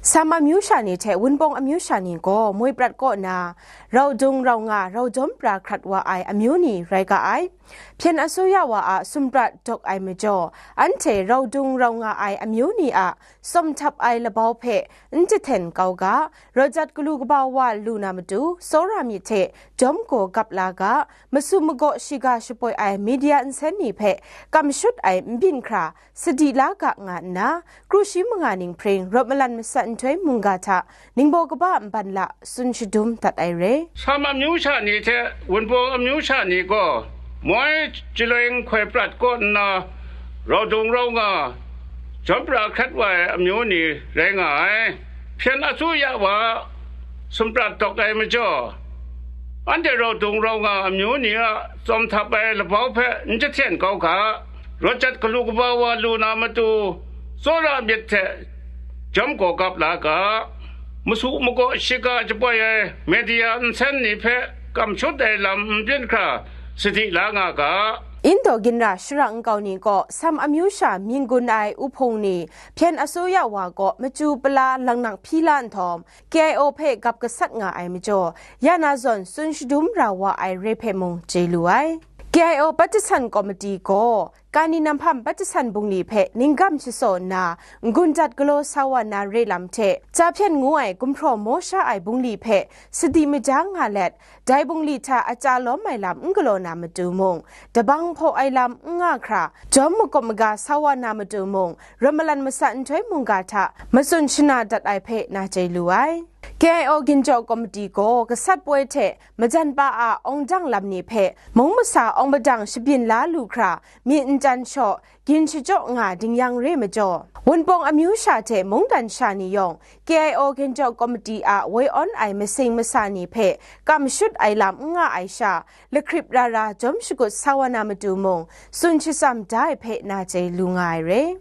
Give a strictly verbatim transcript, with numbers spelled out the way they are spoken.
Sam amyu sha ni hte Wunpawng amyu sha ni gaw moi prat kaw nna, rau dung rau nga, rau jawm pra hkrat wa ai amyu ni rai ga ai. Hpyen asuya wa a sumprat dawk ai majaw, anhte rau dung rau nga ai amyu ni a tsawm htap ai labau hpe n jahten kau ga, rawt jat galu kaba wa lu na matu, tsawra myit hte jawm gaw gap la ga, masu magaw shiga shapoi ai media nsen ni hpe kam shut ai n byin hkra, sadi la ga nga nna, kru shi manga ning hpring rawt malan masat nhtoi mungga hta ningbaw kaba nban la tsun shadum dat ai re. Sam amyu sha ni hte Wunpawng amyu sha ni gaw moi chyaloi nhkoi prat kaw nna, rau dung rau nga, jawm pra hkrat wa ai amyu ni rai nga ai. Hpyen asuya wa sumprat dawk ai majaw, anhte rau dung rau nga amyu ni a tsawm htap ai labau hpe n jahten kau ga, rawt jat galu kaba wa lu na matu, tsawra myit hte jawm gaw gap la ga, masu magaw shiga shapoi ai media nsen ni hpe kam shut ai lam n byin hkra sadi la nga ga. Indo ginra shara nkau ni gaw Sam amyu sha mying gun ai uhpung ni hpyen asuya wa gaw machyu pala langnak hpyi la nhtawm, K I O hpe gap gasat nga ai majaw, ya na zawn tsun shadum ra wa ai re hpe mung chye lu ai. K I O Pat Jasan Komiti gaw, Kani Nanghpam Pat Jasan Bungli hpe ninggam shasaw nna, n-gun dat galaw sa wa na re lam hte, Jahpyen ngu ai gumhpraw maw sha ai bungli hpe sadi maja nga let, dai bungli hta a chya lawm ai lam n galaw na matu mung, dabang hpaw ai lam n nga hkra, jawm makawp maga sa wa na matu mung, rawt malan masat nhtoi mungga hta matsun shana dat ai hpe na chye lu ai. K I O Ginjaw Komiti gaw gasat poi hte majan pa a awng dang lam ni hpe mung masa awng padang shabyin la lu hkra, myit n chyan shaw, gin shachyaw nga ding yang re majaw, Wunpawng amyu sha hte mungdan sha ni yawng K I O Ginjaw Komiti a woi awn ai masing masa ni hpe kam shut ai lam n nga ai sha, lahkrip ra ra jawm shakut sa wa na matu mung, tsun shatsam da ai hpe na chye lu nga ai re.